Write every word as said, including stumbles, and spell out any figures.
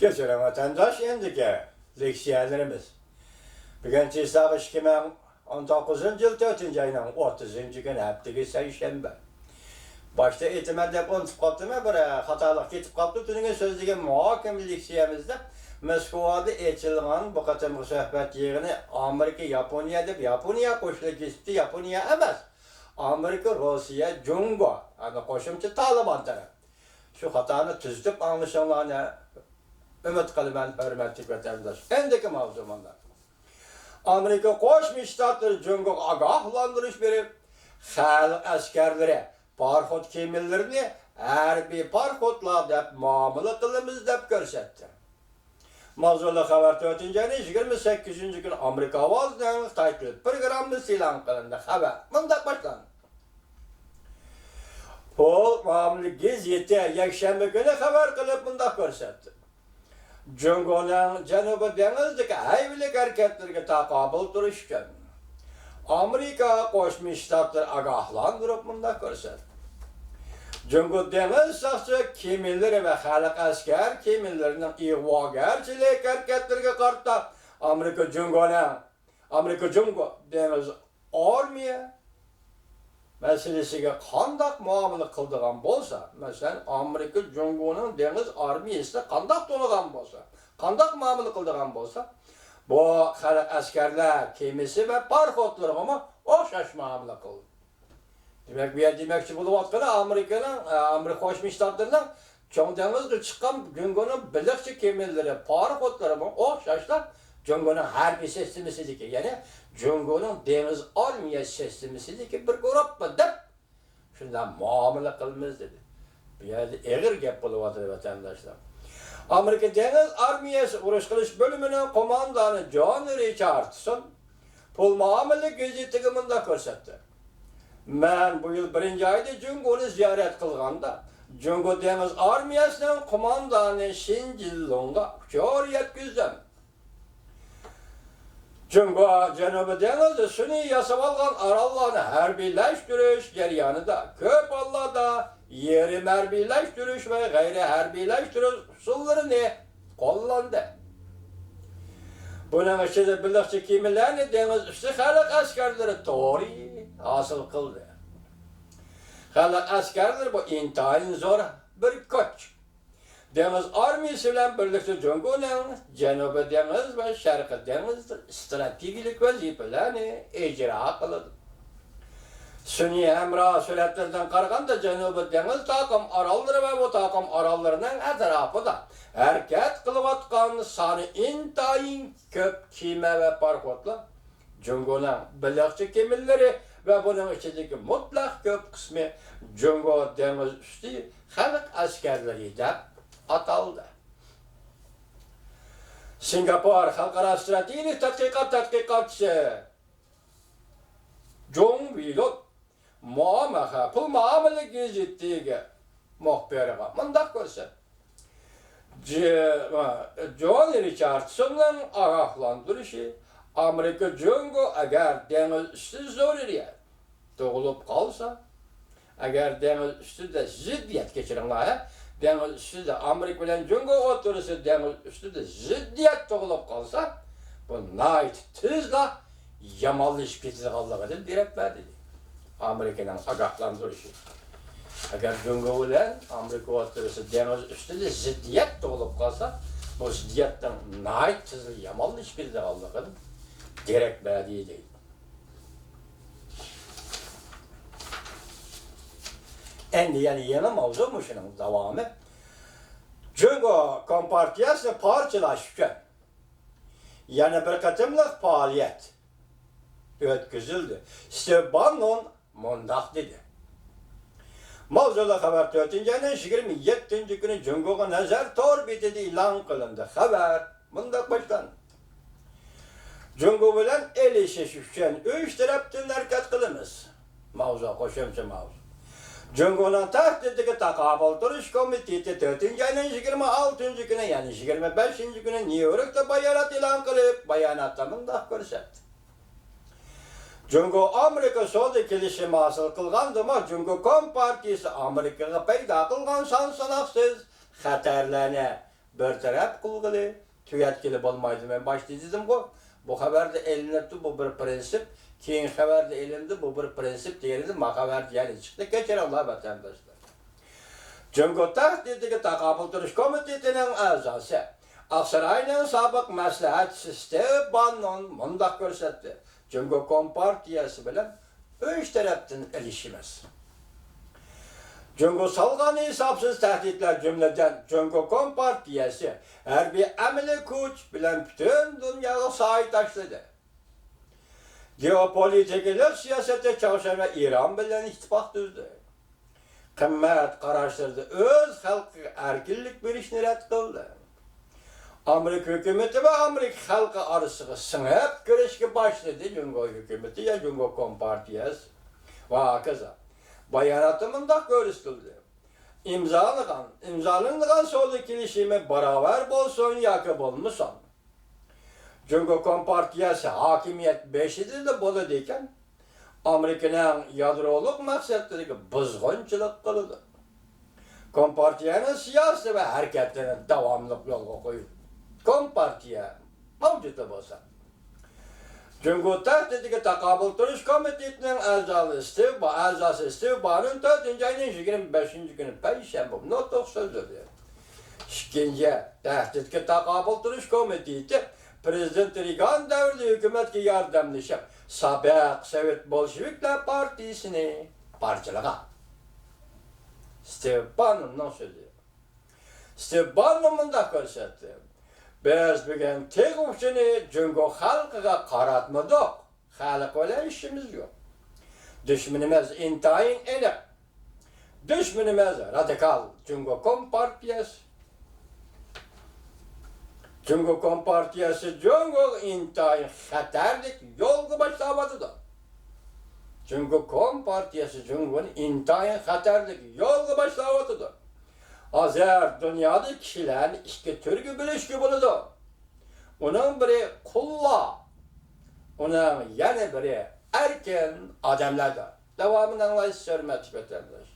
كەچۈرۈڭ ۋەتەنداش، ئەمدىكى لېكسىيەلىرىمىز. بۈگۈن چىسلاغا ئىككى مىڭ ئون توققۇزىنچى يىل تۆتىنچى ئاينىڭ ئوتتۇزىنچى كۈنى، ھەپتىكى سەيشەنبە. باشتا ئېيتىمەن دەپ ئۇنتۇپ قاپتىمەن، بىر خاتالىق كېتىپ قاپتۇ. تۈنۈگۈن سۆزلىگەن مۇھاكىمە لېكسىيەمىزدە موسكۋادا ئېچىلغان بۇ قېتىمقى سۆھبەت يىغىنى ئامېرىكا، ياپونىيە دەپ، ياپونىيە قوشۇلۇپ كېتىپتۇ، ياپونىيە ئەمەس. ئامېرىكا، روسىيە، جۇڭگو، ئەنە قوشۇمچە تالىبان تەرەپ. شۇ خاتانى تۈزىتىپ ئاڭلىشىڭلارنى ئۈمىد قىلىمەن، ھۆرمەتلىك ۋەتەنداش. ئەمدىكى ماۋزۇ مۇنداق. ئامېرىكا قوشما شتاتلىرى جۇڭگوغا ئاگاھلاندۇرۇش بېرىپ، خەلق ئەسكەرلىرى پاراخوت كېمىلىرىنى ھەربىي پاراخوتلار دەپ مۇئامىلە قىلىمىز دەپ كۆرسەتتى. ماۋزۇلۇق خەۋەر تۆتىنچى ئاينىڭ يىگىرمە سەككىزىنچى كۈنى ئامېرىكا ئاۋازىنىڭ خىتاي تىل پروگراممىسى ئېلان قىلىندى. خەۋەر مۇنداق باشلاندى. پۇل مۇئامىلە گېزىتى يەكشەنبە كۈنى خەۋەر قىلىپ مۇنداق كۆرسەتتى. جۇڭگونىڭ جەنۇبىي دېڭىزدىكى ھەيۋىلىك ھەرىكەتلىرىگە تاقابىل تۇرۇش ئۈچۈن ئامېرىكا قوشما شتاتلىرى ئاگاھلاندۇرۇپ مۇنداق كۆرسەتتى. جۇڭگو دېڭىز ساقچى كېمىلىرى ۋە خەلق ئەسكەر كېمىلىرىنىڭ ئىغۋاگەرچىلىك ھەرىكەتلىرىگە قارىتا ئامېرىكا جۇڭگونىڭ، ئامېرىكا جۇڭگو دېڭىز ئارمىيە مەسىلىسىگە قانداق مۇئامىلە قىلىدىغان بولسا، مەسىلەن، ئامېرىكا جۇڭگونىڭ دېڭىز ئارمىيەسىنى قانداق تونۇغان بولسا، قانداق مۇئامىلە قىلىدىغان بولسا، بۇ خەلق ئەسكەرلەر كېمىسى ۋە پاراخوتلىرىغىمۇ ئوخشاش مۇئامىلە قىلىدۇ. دېمەك، بۇ يەردە دېمەكچى بولۇۋاتقىنى ئامېرىكىنىڭ، ئامېرىكا قوشما شتاتلىرىنىڭ چوڭ دېڭىزغا چىققان جۇڭگونىڭ بېلىقچى كېمىلىرى، پاراخوتلىرىمۇ ئوخشاشلا جۇڭگونىڭ ھەربىي سىستېمىسىدىكى، يەنى جۇڭگونىڭ دېڭىز ئارمىيە سىستېمىسىدىكى بىر گۇرۇپپا دەپ شۇنداق مۇئامىلە قىلىمىز دېدى. بۇ يەردە ئېغىر گەپ بولۇۋاتىدۇ، ۋەتەنداشلار. ئامېرىكا دېڭىز ئارمىيەسى ئۇرۇش قىلىش بۆلۈمىنىڭ قوماندانى جون رىچاردسون پۇل مۇئامىلە گېزىتىگە مۇنداق كۆرسەتتى. مەن بۇ يىل بىرىنچى ئايدا جۇڭگونى زىيارەت قىلغاندا، جۇڭگو دېڭىز ئارمىيەسىنىڭ قوماندانى شىن جىنلۇڭغا ئۇچۇر يەتكۈزدۈم. جۇڭگو جەنۇبىي دېڭىزدا سۈنئىي ياسىۋالغان ئاراللارنى ھەربىيلەشتۈرۈش جەريانىدا كۆپ ھاللاردا يېرىم ھەربىيلەشتۈرۈش ۋە غەيرىي ھەربىيلەشتۈرۈش ئۇسۇللىرىنى قوللاندى. بۇنىڭ ئىچىدە بېلىقچى كېمىلەرنى دېڭىز ئۈستى خەلق ئەسكەرلىرى تورى ھاسىل قىلدى. خەلق ئەسكەرلىرى بۇ ئىنتايىن زور بىر كۈچ. دېڭىز ئارمىيەسى بىلەن بىرلىكتە جۇڭگونىڭ جەنۇبىي دېڭىز ۋە شەرقىي دېڭىزدا ئىستراتېگىيەلىك ۋەزىپىلەرنى ئىجرا قىلىدۇ. سۈنئىي ھەمراھ سۈرەتلىرىدىن قارىغاندا، جەنۇبىي دېڭىز تاقىم ئاراللىرى ۋە بۇ تاقىم ئاراللىرىنىڭ ئەتراپىدا ھەرىكەت قىلىۋاتقان سانى ئىنتايىن كۆپ كېمە ۋە پاراخوتلار جۇڭگونىڭ بېلىقچى كېمىلىرى ۋە بۇنىڭ ئىچىدىكى مۇتلەق كۆپ قىسمى جۇڭگو دېڭىز ئۈستى خەلق ئەسكەرلىرى دەپ ئاتالدى. سىنگاپور خەلقئارا ئىستراتېگىيەلىك تەتقىقات تەتقىقاتچىسى جۇڭ ۋىلۇن مۇئامەخە پۇل مۇئامىلە گېزىتىگە مۇخبىرغا مۇنداق كۆرسەتتى. جې-، جون رىچاردسوننىڭ ئاگاھلاندۇرۇشى، ئامېرىكا جۇڭگو ئەگەر دېڭىز ئۈستى زۆرۈرىيەت تۇغۇلۇپ قالسا، ئەگەر دېڭىز ئۈستىدە زىددىيەت، كەچۈرۈڭلار، ھە، دېڭىز ئۈستىدە ئامېرىكا بىلەن جۇڭگو ئوتتۇرىسىدا دېڭىز ئۈستىدە زىددىيەت تۇغۇلۇپ قالسا، بۇ ناھايىتى تېزلا يامانلىشىپ كېتىدىغانلىقىدىن دېرەك بەردى. ئامېرىكىنىڭ ئاگاھلاندۇرۇشى. ئەگەر جۇڭگو بىلەن ئامېرىكا ئوتتۇرىسىدا دېڭىز ئۈستىدە زىددىيەت تۇغۇلۇپ قالسا، بۇ زىددىيەتنىڭ ناھايىتى تېزلا يامانلىشىپ كېتىدىغانلىقىدىن دېرەك بەردى دەيدۇ. ئەمدى يەنە يېڭى ماۋزۇ، مۇشۇنىڭ داۋامى. جۇڭگو كومپارتىيەسىنى پارچىلاش ئۈچۈن يەنە بىر قېتىملىق پائالىيەت ئۆتكۈزۈلدى. ستىۋ باننون مۇنداق دېدى. ماۋزۇلۇق خەۋەر تۆتىنچى ئاينىڭ يىگىرمە يەتتىنچى كۈنى جۇڭگوغا نەزەر تور بېتىدە ئېلان قىلىندى. خەۋەر مۇنداق باشلاندى. جۇڭگو بىلەن ئېلىشىش ئۈچۈن ئۈچ تەرەپتىن ھەرىكەت قىلىمىز. ماۋزۇ، قوشۇمچە ماۋزۇ. جۇڭگونىڭ تەھدىتىگە تاقابىل تۇرۇش كومىتېتى تۆتىنچى ئاينىڭ يىگىرمە ئالتىنچى كۈنى، يەنى يىگىرمە بەشىنچى كۈنى نيۇ يوركتا بايانات ئېلان قىلىپ، باياناتتا مۇنداق كۆرسەتتى. جۇڭگو ئامېرىكا سودا كېلىشىمى ھاسىل قىلغاندىمۇ، جۇڭگو كومپارتىيىسى ئامېرىكىغا پەيدا قىلغان سان ساناقسىز خەتەرلەرنى بىر تەرەپ قىلغىلى، تۈگەتكىلى بولمايدۇ. مەن باشتا دېدىمغۇ، بۇ خەۋەردە ئېلىنىپتۇ، بۇ بىر پىرىنسىپ، كېيىن خەۋەردە ئېلىندى، بۇ بىر پىرىنسىپ دېگەن ئىدى، ما خەۋەردە يەنە چىقتى. كەچۈرۈڭلار، ۋەتەنداشلار. جۇڭگو تەھدىتىگە تاقابىل تۇرۇش كومىتېتىنىڭ ئەزاسى، ئاقساراينىڭ سابىق مەسلىھەتچىسى ستېۋ باننون مۇنداق كۆرسەتتى: جۇڭگو كومپارتىيەسى بىلەن ئۈچ تەرەپتىن ئېلىشىمىز. جۇڭگو سالغان ھېسابسىز تەھدىتلەر، جۈملىدىن جۇڭگو كومپارتىيەسى ھەربىي ئەمەلىي كۈچ بىلەن پۈتۈن دۇنياغا سايە تاشلىدى. گېئوپولىتىكىلىق سىياسەتتە چاۋشيەن ۋە ئىران بىلەن ئىتتىپاق تۈزدى. قىممەت قاراشلىرىدا ئۆز خەلقىگە ئەركىنلىك بېرىشنى رەت قىلدى. ئامېرىكا ھۆكۈمىتى ۋە ئامېرىكا خەلقى ئارىسىغا سىڭىپ كىرىشكە باشلىدى جۇڭگو ھۆكۈمىتى يا جۇڭگو كومپارتىيەسى ۋە ھاكازا. باياناتتا مۇنداق كۆرسىتىلدى: ئىمزالىغان، ئىمزالىنىدىغان سودا كېلىشىمى باراۋەر بولسۇن ياكى بولمىسۇن، جۇڭگو كومپارتىيەسى ھاكىمىيەت بېشىدىلا بولىدىكەن، ئامېرىكىنىڭ يادرولۇق مەقسەتلىرىگە بۇزغۇنچىلىق قىلىدۇ. كومپارتىيەنىڭ سىياسىتى ۋە ھەرىكەتلىرىنى داۋاملىق يولغا قويىدۇ. كومپارتىيە مەۋجۇتلا بولسا، جۇڭگو تەھدىتىگە تاقابىل تۇرۇش كومىتېتىنىڭ ئەزالى ستېۋ با-، ئەزاسى ستېۋ بانون تۆتىنچى ئاينىڭ يىگىرمە بەشىنچى كۈنى پەيشەنبە نۇتۇق سۆزلىدى. ئىككىنچى، تەھدىتكە تاقابىل تۇرۇش كومىتېتى پىرېزىدېنت رېگان دەۋرىدە ھۆكۈمەتكە ياردەملىشىپ، سابىق سوۋېت بولشېۋىكلار پارتىيىسىنى پارچىلىغان. ستېۋ بانوننىڭ سۆزى. ستېۋ بانون مۇنداق كۆرسەتتى: بىز بۈگۈن تېغ ئۇچىنى جۇڭگو خەلقىگە قاراتمىدۇق. خەلق بىلەن ئىشىمىز يوق. دۈشمىنىمىز ئىنتايىن ئېنىق. دۈشمىنىمىز رادىكال جۇڭگو كومپارتىيەسى. جۇڭگو كومپارتىيەسى جۇڭگوغا ئىنتايىن خەتەرلىك يولغا باشلاۋاتىدۇ. جۇڭگو كومپارتىيەسى جۇڭگونى ئىنتايىن خەتەرلىك يولغا باشلاۋاتىدۇ. ھازىر دۇنيادا كىشىلەرنى ئىككى تۈرگە بۆلۈشكە بولىدۇ. ئۇنىڭ بىرى قۇللار، ئۇنىڭ يەنە بىرى ئەركىن ئادەملەردۇر. داۋامىنى ئاڭلايسىز، ھۆرمەتلىك ۋەتەنداش.